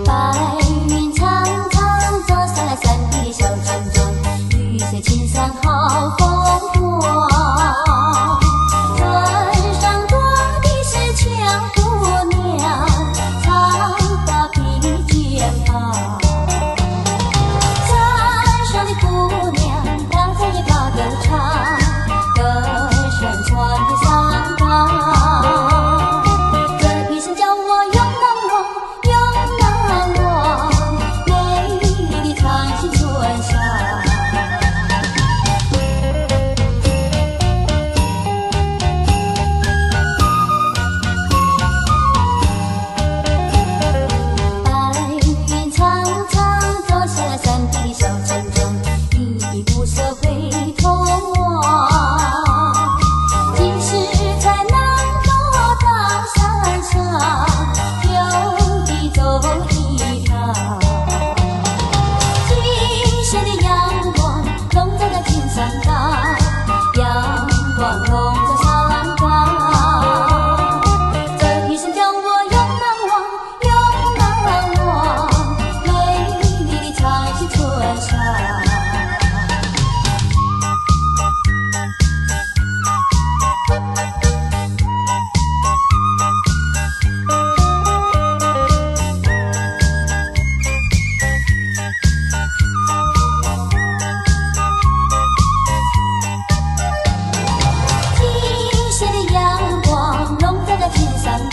白雲蒼蒼，走下來山頂的小村莊，綠水青山好風光。村上多的是俏姑娘，長髮披肩膀。山上的姑娘，大家也把歌唱，歌聲傳遍山崗。這一聲叫我永難忘，永難忘，美麗的長興村上。白雲蒼蒼，走下來山頂的小村莊，依依不捨回頭望。幾時才能夠到山上，就地走一趟？金色的陽光籠罩在金山崗，陽光籠罩山崗。這一聲叫我永難忘，永難忘，美麗的長興村上。金色的陽光籠罩在金山崗，